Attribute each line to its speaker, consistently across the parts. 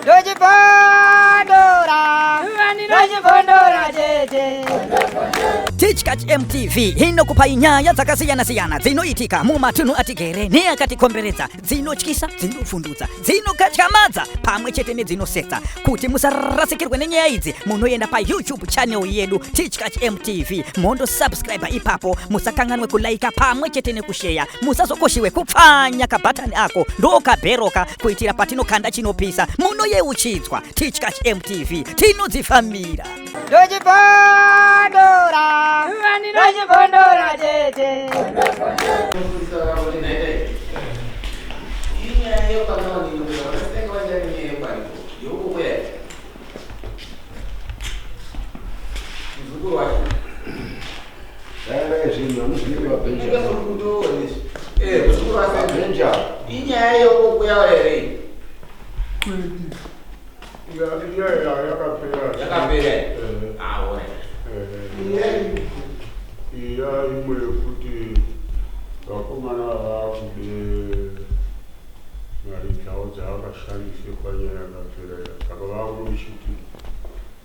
Speaker 1: Ndochibondora, ndochibondora chete.
Speaker 2: Tichkach MTV inokupai nyaya dzakasiyana-siyana dzinoitika mumatunhu atigere neakatikomberedza, dzinotyisa, dzinovhundutsa, dzinokatyamadza pamwe chete nedzinosetsa. Kuti musarasikirwe nenyaya idzi, munoenda paYouTube channel yedu Tichkach MTV mondosubscribe ipapo. Musakanganwe kulaika pamwe chete nekusheya. Musazokoshiwe kupfanya kabhatani ako ndokabheroka kuitira patinokanda chinopisa munoyeuchidzwa. Tichkach MTV tinodzifambira.
Speaker 1: Ndochibondora, ndochibondora chete.
Speaker 3: Inyaya yokukuyawo here? Yakapera. Awe.
Speaker 4: Iya imwe yekuti vakomana vakude mari dzavo dzavakashandise panyaya yakapera iya, saka vakundichiti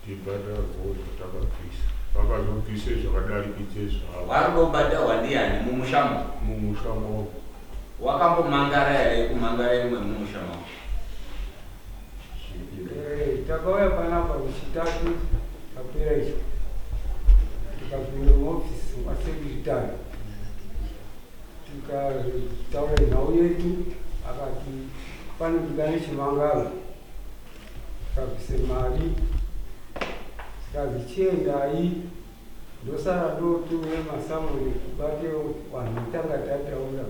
Speaker 4: tibhadharwewo zvatakabvisa. Vakazobvise zvakadarikidze zvavo.
Speaker 3: Warudobhadharwa ndiani mumushamo?
Speaker 4: Mumusha mavo.
Speaker 3: Wakambomangara here kumangara imwe mumusha mavo?
Speaker 5: Takauya panapa muchitatu chapera icho, tikapinda muofisi masekretary, tikataura nhau yedu, akati panodiwa nechimangaro, tikabvise mari, tikazi chiendai, ndosara ndotumira masamoni kubate vanhu tanga tataura.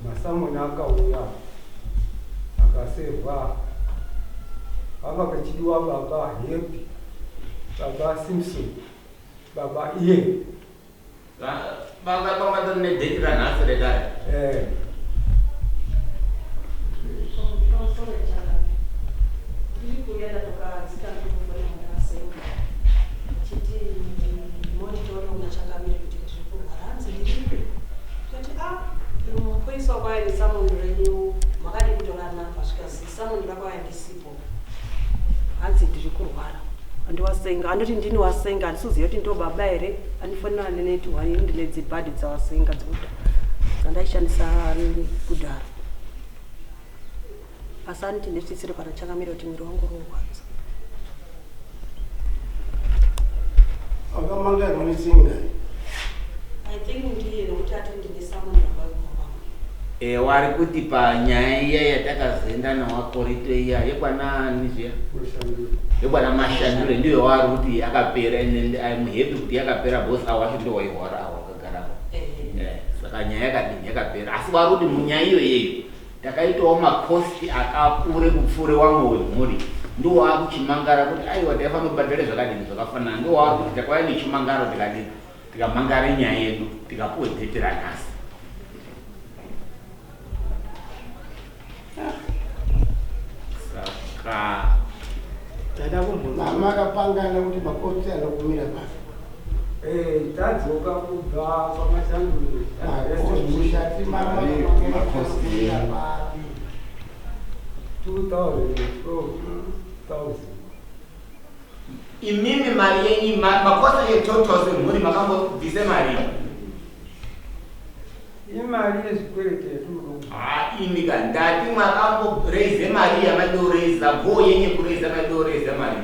Speaker 5: Masamoni akauya akasevha, vanga vachidiwa baba Happy, baba Simpson, baba iye.
Speaker 3: Vanga vatori nedheti ranhasi redare.
Speaker 5: Eh.
Speaker 6: Mupurisa wakauya nesamoni renyu, makadii kutora namba? Zvikazi samoni rakauya ndisipo, hanzi ndiri kurwara, andiwasenga, andoti ndini wasenga, handisiziva kuti ndo baba here andifonera neneti one, ini ndine dzibhadhi dzawasenga dzekudhara dzandaishandisa kudhara, asi anoti ndisisiri kana changamira kuti mwiri wangu uri kurwadza.
Speaker 7: Wakamangarwa netsinga.
Speaker 6: I think ndiye, nokuti ati ndine samoni rakauya kwangu.
Speaker 3: Wari kuti panyaya iya yatakazoenda nawakorito iya yekwanani zviya, yekwana Mashandure, ndiyo wari kuti yakapera, and I'm happy kuti yakapera because awacho ndo waihwara awo wakagarapo. Saka nyaya yakadini yakapera, asi wari kuti munyaya iyo iyeyo takaitawo macosts akapfuure kupfuure wamwe wemhuri, ndo waakuchimangara kuti aiwa, taifanira kubhadhare zvakadini zvakafanana. Ndo waari kuti takauya nechimangaro, tikadini, tikamangara nyaya yedu, tikapuwe dheti ranhasi. Saka
Speaker 7: Tada kumbona. Mama akapangana kuti macosts anokumira pasi.
Speaker 5: Tadzoka kubva pamashandure.
Speaker 7: Mushati mama
Speaker 8: Macosts
Speaker 7: kumira papi.
Speaker 5: 2012,000.
Speaker 3: Imimi mari yenyu, macosts etotal semhuri makambobvise mari?
Speaker 5: Imari yezvikwereti yatiri.
Speaker 3: Ha, imi ka, ndati makamboraise mari yamaidoreza go yenye kuraiza, maidoreza mari?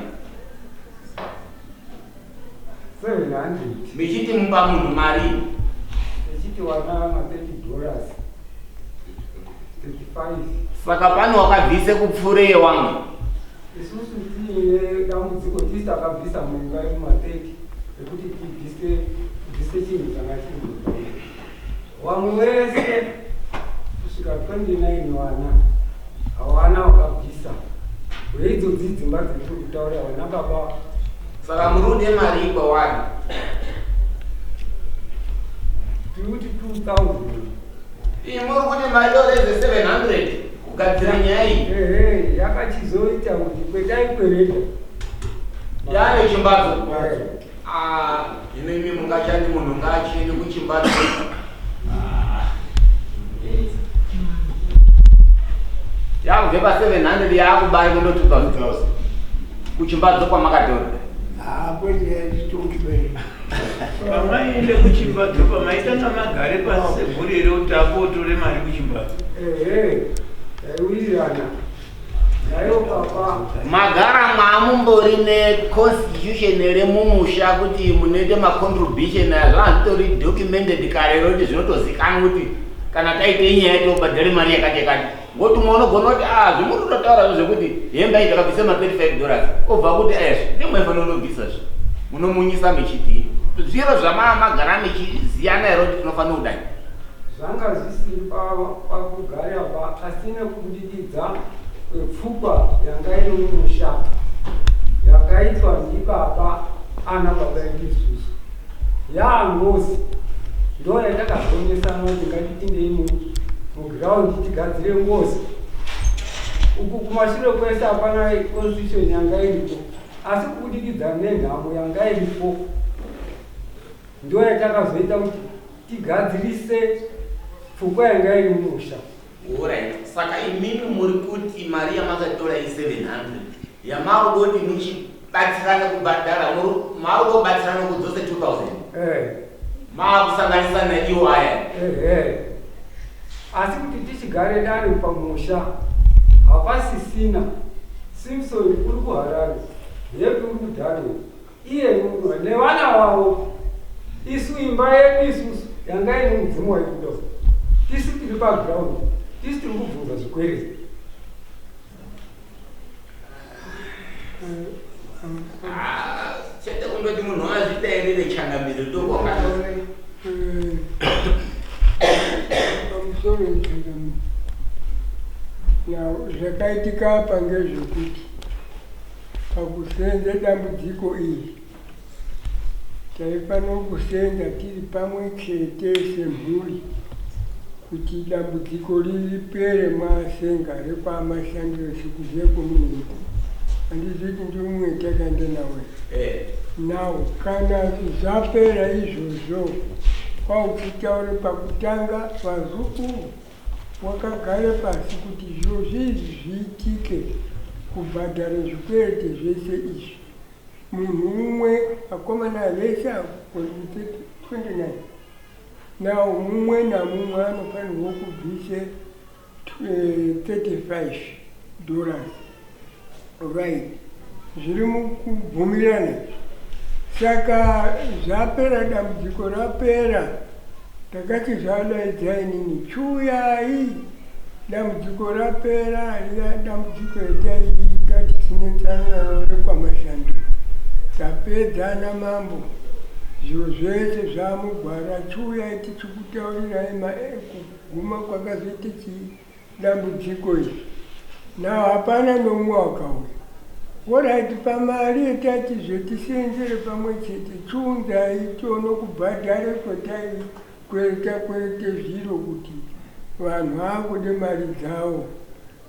Speaker 5: 700.
Speaker 3: Michiti mupa munhu mari?
Speaker 5: Tichiti wana ma$30, 35.
Speaker 3: Saka pane wakabvise kupfuure yewamwe?
Speaker 5: Isusu tiine dambudziko, tisi takabvisa muimba yekuma30 ekuti tibvise bvise chinhu changa chiri mumba. Vamwe wese kusvika 29 vana hawana wakabvisa, weidzodzi dzimba dzetiri kutaura vana baba.
Speaker 3: Saka muri kude mari ikwawari?
Speaker 5: Tiri kuti 2000.
Speaker 3: Iyi muri kuti maidoreze 700 kugadzira nyaya iyi?
Speaker 5: Ehe, yakachizoita kuti kwetaikwereta.
Speaker 3: Yaane chimbadzo. Ah, hino imi mungachandi munhu ngaachiende kuchimbadzo. Ah. Yakubve pa 700 yakubai kundo 2000. Kuchimbadzo kwamakatora.
Speaker 7: Ah, kwete chitongi.
Speaker 8: Pamaiende kuchimbadzo pamaitanga magare pasi semhuri here kuti akotore mari kuchimbadzo?
Speaker 5: Ehe, taiwirirana naiwo papa.
Speaker 3: Magara mwamumbori neconstitution here mumusha kuti munoite macontribution aya zvanga zvitori documented kare here kuti zvinotozikanwa kuti kana taite nyaya tobhadhare mari yakati yakati ngokuti umwe unogona kuti a zvimuri kutotaura zvekuti hembe iyi takabvisa ma 35 dollars obva kuti aizvi ndimwaifanira kunobvisa zve munomunyisa mechiti zviro zvamamagara mechiziyana here kuti tinofanira kudai.
Speaker 5: Zvanga zvisiri pakugara pa asi nekubudikidza kwepfungwa yanga iri mumusha yakaitwa ndibaba ana baba edu isusu yaangozi ndo yatakazonesana kuti ngatipindei mugiraundi tigadzire ngozi. Uku kumashure kwese hapana constitution yanga iripo, asi kubudikidza nenhamo yanga iripo ndo yatakazoita kuti tigadzirise pfungwa yanga iri mumusha.
Speaker 3: Alright, saka imimi muri kuti mari yamakatora i700 yamakuda kuti muchibatsirana kubhadhara, makuda kubatsirana kudzose 2000?
Speaker 5: Eh.
Speaker 3: Maakusanganisa naiwo aya?
Speaker 5: Ehe, asi kuti tichigare dare pamusha hapasisina. Simpson uri kuHarare, Hepi uri kuDarwin, iye nevana vavo. Isu imba yedu isusu yanga ine mudzimu waikuda, tisu tiri pagraundi, tisu tiri kubvunza zvikwereti.
Speaker 3: Ah, chete kundoti munhu azvidairire changamire ndokwakati.
Speaker 9: Pamusoro changamire, now zvakaitika apa ngezvekuti pakusenza dambudziko iri taifanira kusenza tiri pamwe chete semhuri kuti dambudziko ripere mwasenga rekwamashandiro sekuziva kwemunoita. Handizoti ndimumwe takaenda nawe. Now kana zvapera izvozvo, kwauchitaure pakutanga vazukuru wakagara pasi kuti zviro zviizvi zviitike, kubhadhara zvikwerete zvese izvi, munhu umwe, akomana vese 29, now mumwe namumwe anofanirwa kubvise $35, right? Zviri mukubvumirana. Saka zvapera, dambudziko rapera. Takati zvadaidzai nini, chiuyai, dambudziko rapera. Riya dambudziko retainga tisinetsana naro rekwaMashando tapedza namambo, zviro zvese zvamugwara. Chiuyai tichikutaurirai kuguma kwakazoita chidambudziko izvi. Now hapana nomumwe wakauya. Alright, pamari yetati zvetisenzere pamwe chete, chiunzai tione kubhadhare kwetaikwereta kwerete zviro kuti vanhu vakude mari dzavo.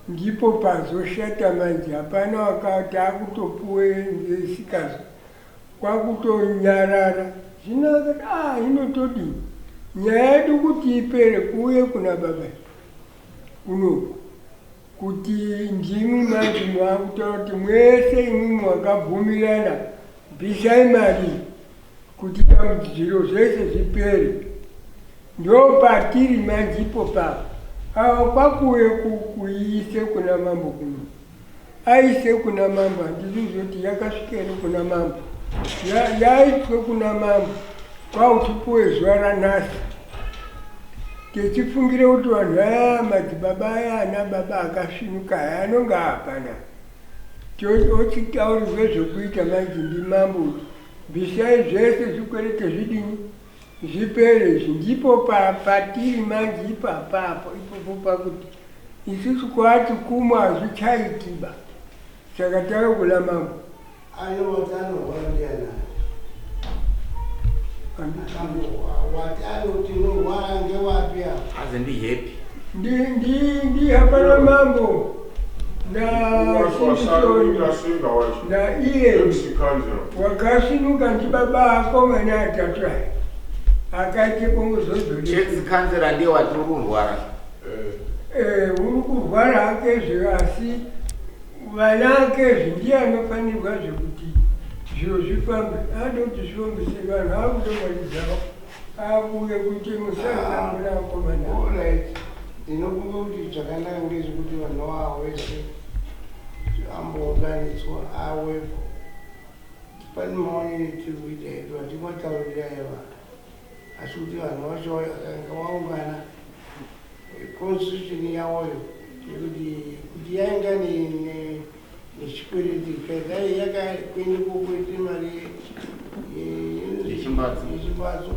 Speaker 9: Ndipo pazoshata manje, hapana wakati akutopuwe nzesikazo, kwakutonyarara. Zvino akati a hino todini nyaya yedu kuti ipere? Kuuye kuna baba kunoku kuti ndimwi manje mwakutaura kuti mwese imwimwi mwakabvumirana, bvisai mari kuti dambudziro zvese zvipere. Ndo patiri manje ipo papo ava kwakuuye kuiise kuna mambo kuno, aise kuna mambo. Handizvizvo kuti yakasvika here kuna mambo, yaitwe kuna mambo kwauchipuwe zuva ranhasi tichifungire kuti vanhu aya madzibaba aya ana baba akasvinuka aya anonge hapana ochitaurirwe zvokuita manje ndimambo kuti bvisai zvese zvikwerete zvidini zvipere izvi. Ndipo patiri manje ipapapo ipopo pakuti isusu kwati kumwe hazvichaitiba, saka tave kuna mambo.
Speaker 7: Ayo watanorwara ndianani? Wati ayo tinorwara ngewapi apa?
Speaker 3: Aze ndi Happy.
Speaker 9: Ndi hapana mambo naSimisoni naiye wakasimuka ndibaba akomana atatu aya akaite kongozodzori.
Speaker 3: Ex councillor ndiye watiri kurwara.
Speaker 9: Uri kurwara hakezve asi vana akezve ndiye anofanirwa zvekuti zviro zvifambe anoda kuti zvifambise vanhu akuda mari dzavo akuuye kuite musazamura akomana.
Speaker 7: Alright, ndinofunga kuti zvakanaka ngezvekuti vanhu vavo vese ambounganidzwa awepo. Pane maonero etiri kuita hedu hatingotaurira eva asi kuti vanhu vacho vakanga vaungana constitution yavoyo yekuti kuti yainga nechikwereti dai yakakuende kokuite mari
Speaker 3: Yechimbatso.
Speaker 7: yechimbatso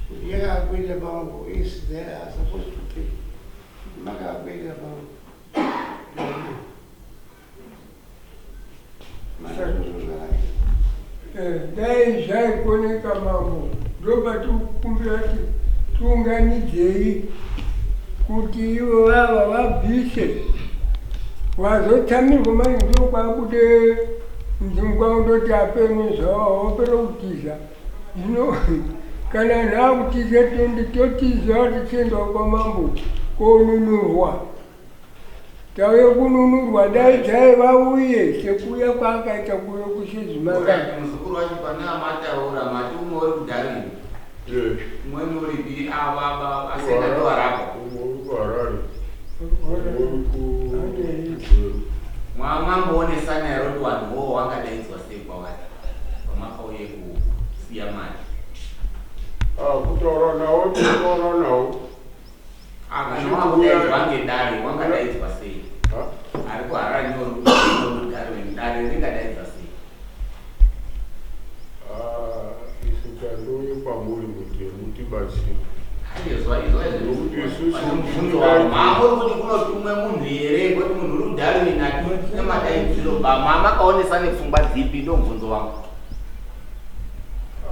Speaker 7: kuti yakakwenda bango is they are supposed to pay makakwenda bango
Speaker 9: Dai zvaikoneka mambo ndopatikukumbira kuti tiunganidzei kuti ivo vava vabvise wazotsamirwa manje ndokwabude mudzimu kwakundoti apeno zvavo wapera kutiza zvino kana vanhu akutiza tondi totiza tichienda kwamambo konunurwa tauye kununurwa dai dzai vauye sekuuya kwaakaita kuuya kushezimanga.
Speaker 3: Alright, muzukuru wacho pane amataura mati umwe uri kuDarwin umweni uripi ava asenda ndowarapa.
Speaker 4: Umwe uri kuHarare, umwe uri kuGweru.
Speaker 3: Mwamamboonesana here kuti vanhu vowo vangadaidzwa sei kwavari pamakauye kusiya mari?
Speaker 4: Ah, kutaura nawo tinotaura nawo.
Speaker 3: Kana wakudaidzwa ngedare wangadaidzwa sei? Ari kuHarare neuri kuDarwin, dare ringadaidzwa sei?
Speaker 4: Ah, isu tandouye kwamuri kuti mutibatsire.
Speaker 3: Izwa izwa
Speaker 4: Nokuti isusu
Speaker 3: mubvunzo wavo mamuri kuti kunotumwe munhu here kuti munhu uri kuDarwin atine madaidziro ba mamakaonesa nepfungwa dzipi ndo mubvunzo wangu.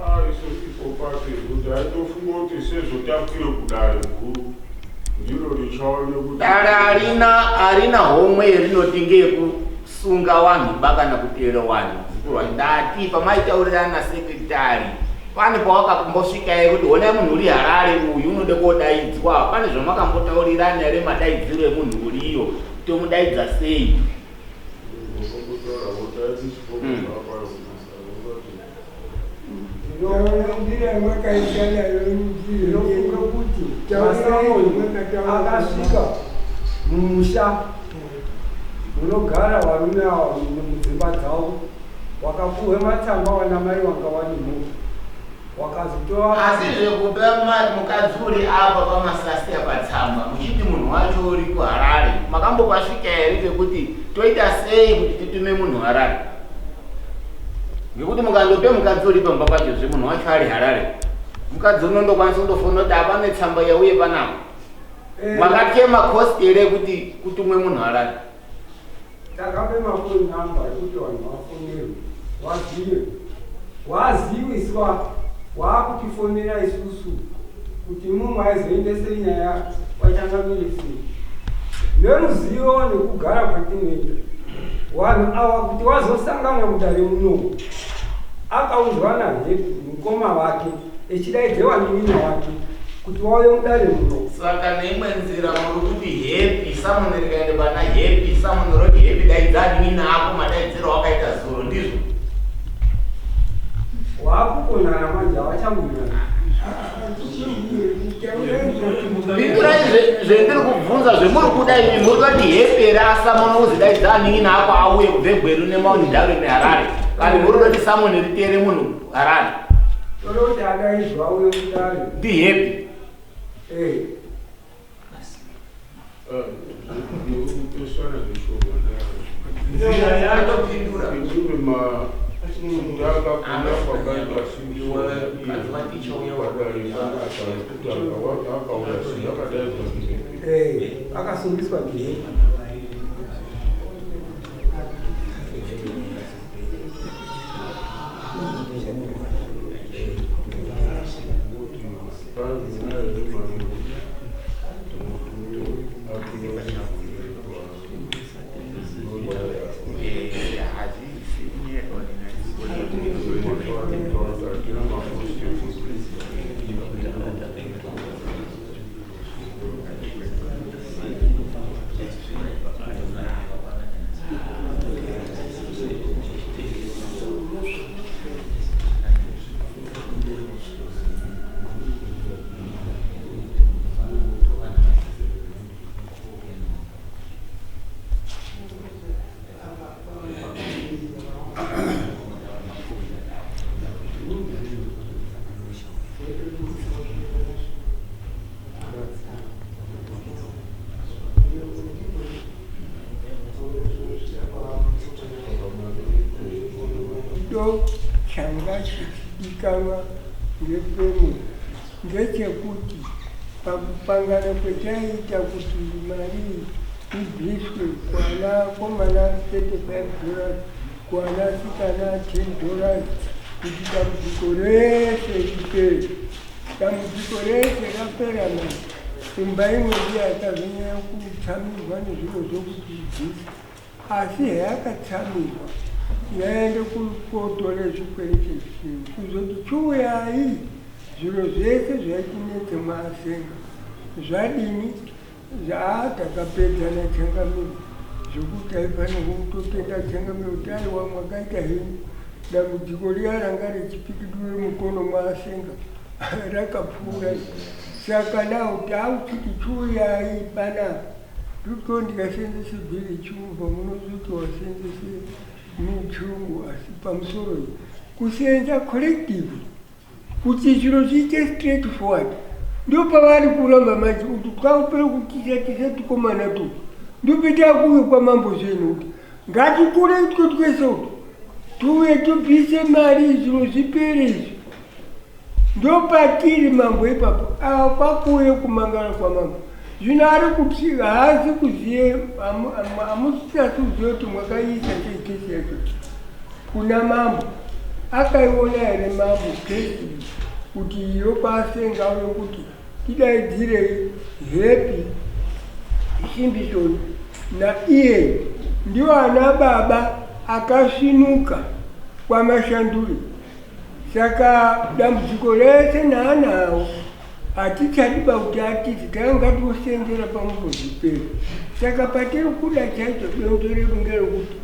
Speaker 4: Ah, isu ipo papi kuti aitofunga kuti sezvo takwire kudare guru ndiro richaone kuti
Speaker 3: Dare harina harina homwe rinoti ngeyekusunga vanhu ba kana kuteera vanhu zikurwa ndati pamaitaurirana nasekretari pane pawakambosvika here kuti honai munhu uri Harare uyu unode kodaidzwa pane zvamakambotaurirana here madaidziro emunhu uriyo tomudaidza sei?
Speaker 4: Kutaura kuti
Speaker 9: Nzira yamakaita nayo
Speaker 5: Ndinofunga kuti masamoni akasvika mumusha munogara varume ava mudzimba dzavo wakapuhwe matsamba wana mai wanga warimo wakazotora
Speaker 3: Asi zvekupa mukadzi uri apa pamasasi apa tsamba muchiti munhu wacho uri kuHarare makambopasvika here pekuti toita sei kuti titume munhu Harare? Ngekuti mukandope mukadzi uri pamba pacho zve munhu wacho ari Harare mukadzi unondokwanisa kundofona kuti apane tsamba yauye panapa. Makatema cost here kuti kutumwe munhu Harare?
Speaker 5: Takape mafoni namba ekuti vanhu vafonerwe vazive waziviswa waakutifonera isusu kuti imwe aizoendese nyaya kwachangamire sei neruzivo nekugara kwatinoita vanhu ava kuti wazosangana mudare munomu akaunzwa naHappy mukoma wake echidaidze wanin'ina wake kuti wauye mudare muno.
Speaker 3: Saka neimwe nzira muri kuti Happy samoni rikaende pana Happy samoni roti Happy daidza anin'ina ako madaidziro wakaita zuro ndizvo?
Speaker 5: Waakukonana manje havachamwirirana.
Speaker 3: Pindurai zvendiri kubvunza zvemuri kuda imi muri kuti Happy here asamoni uzidaidza anin'ina ako auye kubve Gweru neMount Darwin neHarare kana muri kuti samoni riteere munhu Harare?
Speaker 5: Toda kuti adaidzwa auye kudare.
Speaker 3: Ndi Happy.
Speaker 4: Kupesana zvishoma.
Speaker 8: Nzira yacho
Speaker 4: Imimi ndakakunda kwakaita simbi akauya sei akadaidzwa
Speaker 5: Eh, akasungiswa ndiHappy.
Speaker 9: Chido changa chichidikanwa ngepemwe ngechekuti pakupangana kwetaiita kuti mari iyi ibviswe kuanakomana 35 dollars kuanasikana 10 dollars kuti dambudziko rese ripere. Dambudziko rese rapera manje imba imwe ndiyo yakazonyanya kutsamirwa nezviro zvokuti ibvise. Asi hayakatsamirwa yaende kotore zvikwereti zvinhu kuzoti chiuyai zviro zvese zvaitinetse maasenga zvadini zaa takapedza nachangamire zvekuti taifanirwa kutotenda changamire kuti aiwa mwakaita henyu dambudziko riya ranga richipikidure mukono maasenga rakapfuura saka now taakuchiti chiuyai panapa Ndiko ndikasenzese bhiri chungu pamunozoti wasenzese muchungu asi pamusoro iyi kusenza collective kuti zviro zviite straight forward ndopavari kuramba manje kuti kwakupera kutisa tisa tukomana tu ndopeta kuuye kwamambo zvenyu kuti ngatikure itwe twese utu tuuye tubvise mari zviro zvipere izvi Ndopatiri mambo ipapo ava kwakuuye kumangara kwamambo zvino ari kuti haasi kuziye hamusisasi kuziva kuti mwakaiisa sei kesi yacho kuna mambo akaiona here mambo kesi kuti iyo kwasenga uyo kuti tidaidzirei happy simbisoni naiye ndiwo ana baba akasvinuka kwamashanduri Saka dambudziko rese naanawo hatichadi pakuti atiti takanga tosenzera pamwepo zvipere. Saka patiri kuda chaizvo donzvo redu ngerekuti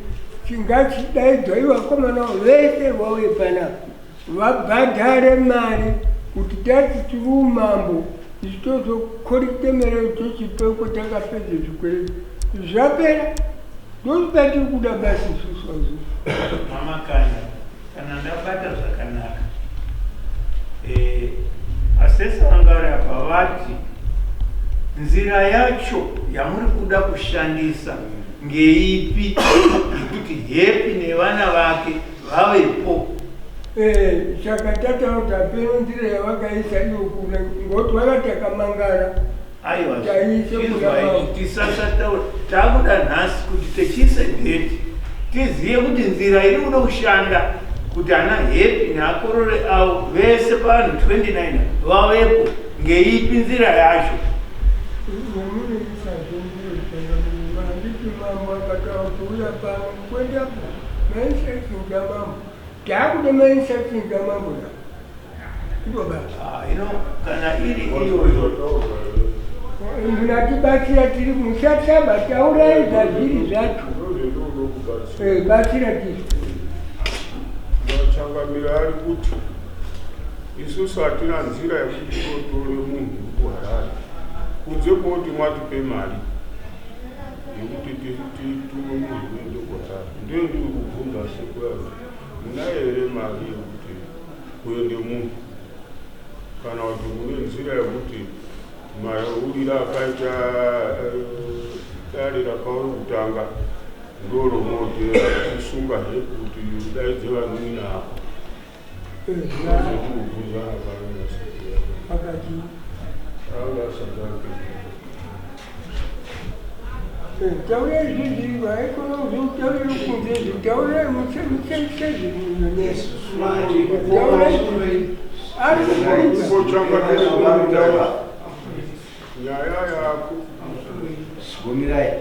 Speaker 9: chingachidaidzwa ivo vakomana vese vauye panapa vabhadhare mari kuti tati tiri umambo isu tozokoritemerero tochipeko takapedza zvikwereti zvapera ndozvatiri kuda basi isusu azu
Speaker 8: Mama Kanya, kana ndabata zvakanaka eh, asesa vanga vari apa vati nzira yacho yamuri kuda kushandisa ngeipi yekuti Happy nevana vake vavepo.
Speaker 9: Eh, saka tataura kuti hapeno nzira yavakaisa iyo kuna ngoti vakati takamangara
Speaker 8: Aiwa,
Speaker 9: Taise kuna
Speaker 8: chinzwai,
Speaker 9: mambo.
Speaker 8: tisasataura takuda nhasi kuti techiise date tizive kuti nzira iri kuda kushanda kuti ana Happy neakorore avo vese pavanhu 29 vavepo ngeipi nzira yacho.
Speaker 9: Yamunoisa zvendiro changamire handiti mambo akataura kuti uya pano kuendapo mainstructions amambo takuda mainstructions amambo na ivo baba
Speaker 8: Ah, ino kana iri iyoyo
Speaker 9: munatibatsira tiri musataba taurai zvazviri zvacho Eh, batsira tiri
Speaker 4: Machangamire ari kuti isusu hatina nzira yekuti totore munhu kuHarare kunze kwekuti mwatipe mari yekuti titume munhu kuende kuHarare. Ndiyo ndiri kubvunza sekuya munayo here mari yekuti kuende munhu kana kuti mune nzira yekuti mauriro akaita dare rakauri kutanga ndoromoteera kusunga he kuti udaidze vanun'una ako ndozvekubvunzana pano nasekuru
Speaker 9: akati
Speaker 4: anga asati apedza.
Speaker 9: Taurai zvezviri haikona kuzotaurai kunze izvi taurai muchezvinonesa taurai ari kuita
Speaker 4: Ngochangamire nyaya yako
Speaker 3: Gumirai.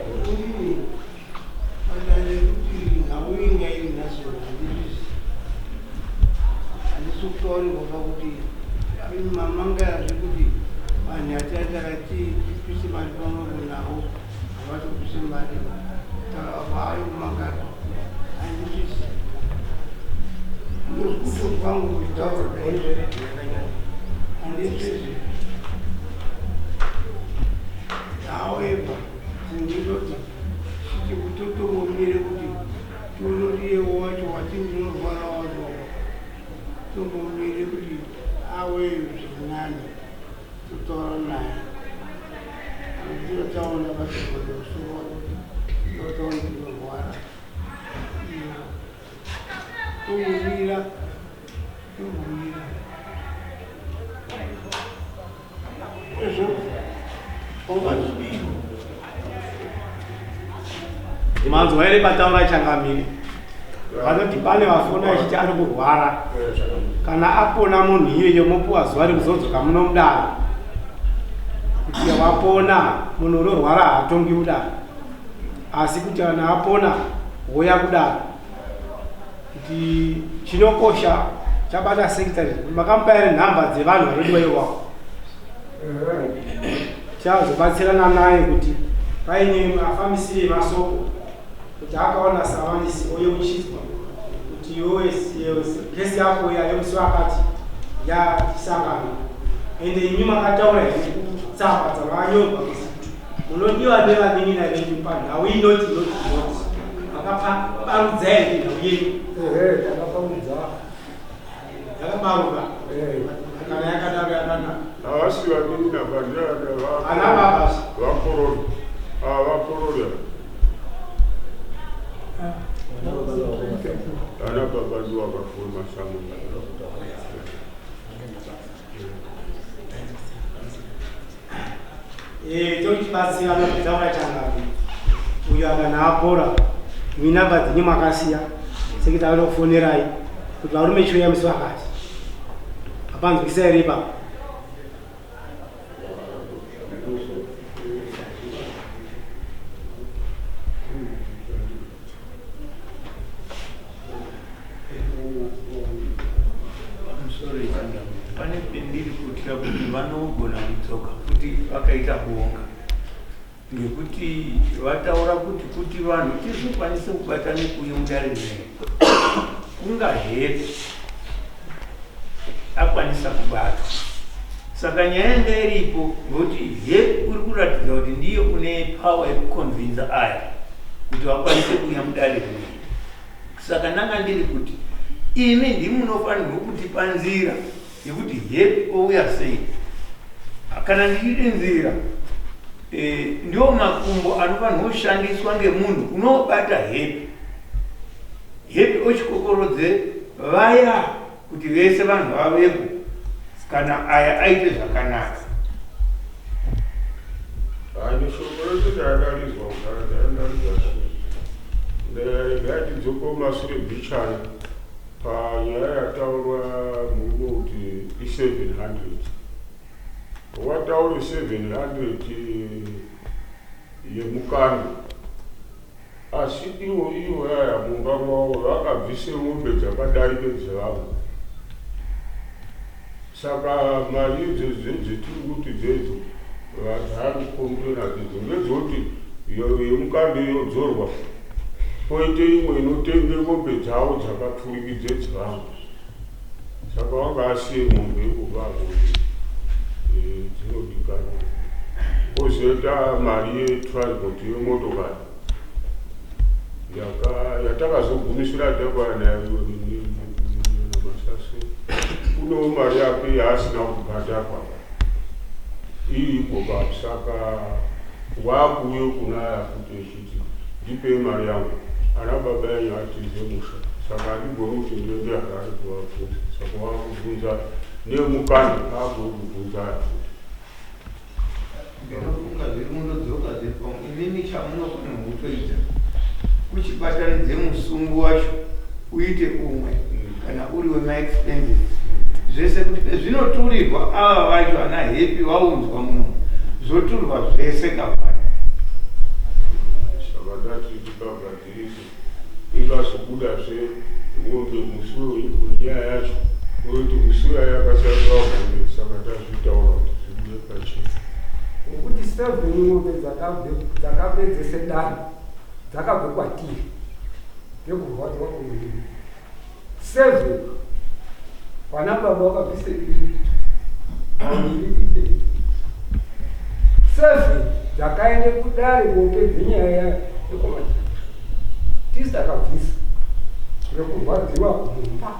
Speaker 7: Handisi kutaurirwa pakuti mamangara zvekuti vanhu yatati takati tipise mari pamwepo navo havatopise mari vaari kumangara handizvisi ndozvikuto kwangu kutaura handizvisi. However, ndinoti chikutotombomire kuti tionoriyewo wacho wati ndinorwara wacho tombomire kuti awe zvirinani totaura naye ndinotaona pachigodosuwa ndinotaona ndinorwara tombomira.
Speaker 10: Manzwa here pataura changamire? Vanoti pane vafona vachiti ari kurwara. Kana apona munhu iyeyo mopuwa zuva rekuzodzoka muno mudare. Kuti wapona munhu unorwara haatongi mudare. Asi kuti kana apona wouya kudare. Kuti chinokosha chabata secretary makamupa here nhamba dzevanhu vanodiwa iwawo? Tichazobatsirana naye kuti paine mafambisire emasoko kuti akaona samanisi oyeuchidzwa kuti iwewe kesi yako yayemusi wakati yatisangana ende imi makataura here kutsamba dzamanyorwa kuti munodiwa nevanin'ina venyu panhau inoti inoti inoti makaparudza here nhau yenyu?
Speaker 5: Ehe, takaparudza.
Speaker 10: Yakabaruka. Kana yakadaro yakanaka.
Speaker 4: Havasi vanin'ina bandana
Speaker 10: Ana baba.
Speaker 4: Vakorori. Ah, vakorori. Ana baba ndiwo akafuma samuna.
Speaker 10: Eh, tochibatsira nokutaura changamire. Uyo akana apora, minamba dzenyu makasiya, sekita vanokufonerai kuti varume chiuya musi wakati. Apanzwisa here ipapo?
Speaker 8: Pamusoro changamire, pane pendiri kutya kuti vanogona kudzoka futi vakaita bonga ngekuti vataura kuti kuti vanhu tizokwanise kubata nekuuya mudare rineri kunga Happy akwanisa kubatwa. Saka nyaya yanga iripo ngekuti Happy uri kuratidza kuti ndiye une power yekuconvinza aya kuti vakwanise kuuya mudare rineri. Saka ndanga ndiri kuti imi ndimunofanirwa kutipa nzira yekuti Happy ouya sei. Kana ndichiti nzira e, ndiwo makumbo anofanirwa kushandiswa ngemunhu unobata Happy. Happy ochikokorodze vaya kuti vese vanhu vavepo kana aya aite zvakanaka.
Speaker 4: Hani shoko rese ndakalizwa kudhara ndakalizwa Regai tidzoke kumasure mbichana panyaya yataurwa murume kuti i700. Wataure 700 yemukando asi ivo ivo yaya mumba mavo vakabvise mombe dzakadarike dzevamwe. Saka mari idzodzo dzetiri kuti dzedzo vadzakukomplena dzedzo ngedzekuti yemukando yodzorwa poite imwe inotenge mombe dzavo dzakapfurikidze dzevamwe. Saka wanga asiye mombe ikoka kuti dzinodikanwa. Kozoita mari yetransport yemotokari yatakazogumisira takwana nayo naMasase. Kunewo mari yake yaasina kubhadharwa iripo pa saka wakuuye kunaya futi echiti ndipei mari yangu ana baba yenyu atize musha saka handigoni kuti ndiende Harare kuvabvunza saka wakubvunza nemukana akubvunza futi.
Speaker 8: Ndinofunga zviri mundodzoka zviri pamwe imimi chamunofanirwa kutoita kuchibatanidze musungo wacho uite umwe kana uri wemaexpenses zvese kuti pezvinoturirwa ava vacho ana Happy vaunzwa muno zvoturwa zvese kavhani.
Speaker 4: Saka ndati ndipagadzirise ikazobudazve mombe musi wenyaya yacho wekuti musi uya yakasarira hombe saka tazvitaura kuti zvibude pachena.
Speaker 5: Ngokuti seven mombe dzakapedzese dare dzakabve kwatiri ngekurwadziwa kwemuviri. Seven vana baba vakabvise vaviri kuite seven dzakaende kudare kopedze nyaya yekwamachira tisi takabvisa ngekurwadziwa mumba.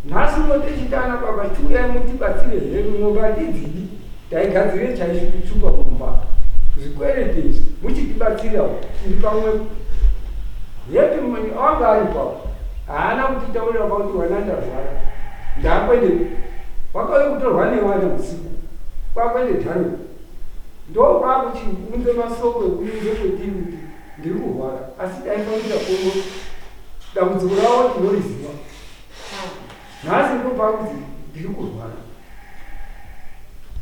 Speaker 5: Nhasi uno techiti ana baba chiuyai mutibatsire henyu mombe hatidzidi taigadzire chaishupa mumba zvikwereti izvi muchitibatsirawo tiri pamwepo. Happy wanga aripo haana kutitaurira pakuti wana ndarwara ndakwende wakauye kutorwa nevana usiku kwakwende dharo ndokwakuchiunze masoko ekuunze kwetiri kuti Ndiri kurwara asi daifanira kuno dambudziko ravo tinoriziva. Nhasi ndopakuti ndiri kurwara.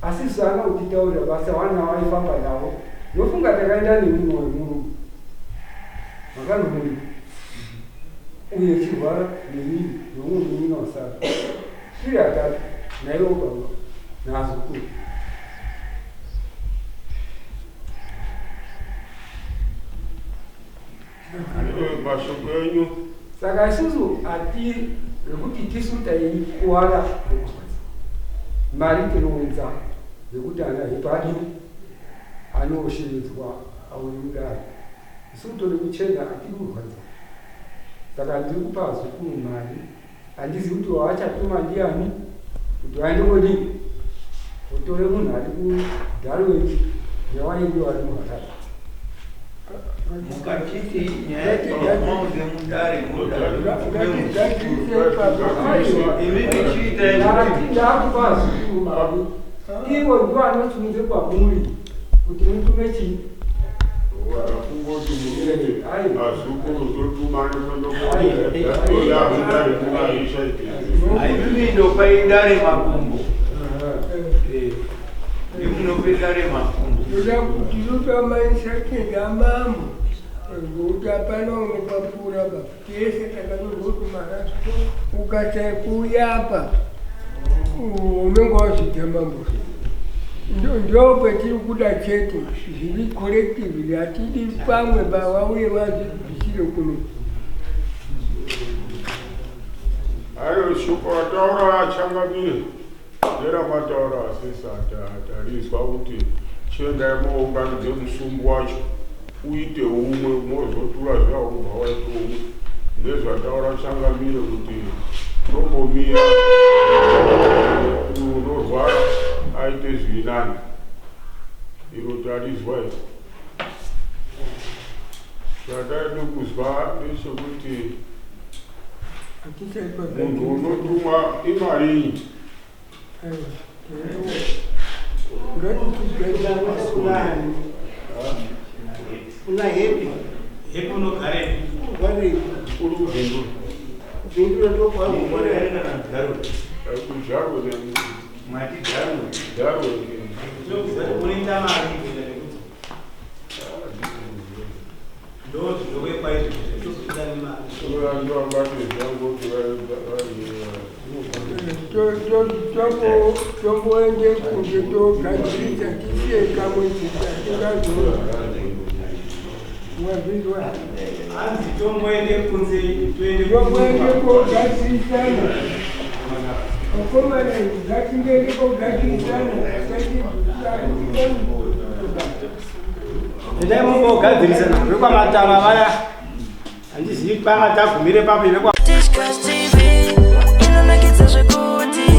Speaker 5: Asi zvanga uchitaurira basa wana waifamba navo. Ndofunga takaenda nemumwe wemurume. Makandomurika. Uye chirwara nenini nomumwe munin'ina wasara. Tiri atatu naivo baba naazukuru.
Speaker 4: Mashoko enyu.
Speaker 5: Saka isusu hati rekuti tisu taikuwara nekurwadza. Mari tinounza yekuti ana hepadi anoshevedzwa auye mudare. Isu tode kuchena hatidi kurwadza. Saka ndiri kupa vazukuru mari handizivi kuti waachatuma ndiani kuti vaende kodii kotore munhu ari kudarwet newainge vari muharare.
Speaker 8: Mukachiti nyaya mauze mudare imi michiita
Speaker 5: ndakupa vazukuru mari ivo ndivo vanochiunze kwamuri kuti mutume chii.
Speaker 4: Kungoti murume azukuru totumane kuendokotoda mudare
Speaker 8: Imimi ndopai dare makumbo. Imunope dare makumbo.
Speaker 9: Ndoda kuti tinotomainstructions amambo ngokuti hapana unopapfuura pa tese takanyorwa kuti marasto ukasai kuuya apa unenge wazvidya mambo. Ndo petiri kuda chete zviri collectively, hatidi pamwe vauye vazvibvisire kuno.
Speaker 4: Ayo shoko rataura changamire nderamataura asisi tarizwa kuti chiendai mounganidze musumbu wacho uite umwe mozotura zvaubva waite umwe. Ndezvataura changamire kuti tombomira unorwara aite zviri nani. Iro tarizwa iri. Chataida kuzwa ndechekuti munhu unotumwa imarii?
Speaker 7: Una Happy.
Speaker 10: Happy unogarepi?
Speaker 7: Ugarepi?
Speaker 4: Uri kubvindura.
Speaker 7: Kubvindura ndokwaari.
Speaker 4: Kujarwe.
Speaker 8: Mati Darwe.
Speaker 4: Darwe.
Speaker 10: Unoita mari kuenda nekuti ndo zvinowekwa izvo zvitozoita nemari.
Speaker 4: Vanhu vabate zvangu kuti vari
Speaker 9: Tomboende kunge togadzirisa tisiye kamwe chete atingazora. Wazvinzwa?
Speaker 10: Hanzi tomboende kunze toende
Speaker 9: Tomboende kogadzirisana. Vakomana, ngatindoende kogadzirisana.
Speaker 10: Endai mumbogadzirisana vekwamatama vaya. Handizivi panga tagumire papi vekwa
Speaker 11: Tichkach TV inonakidza zvekuti.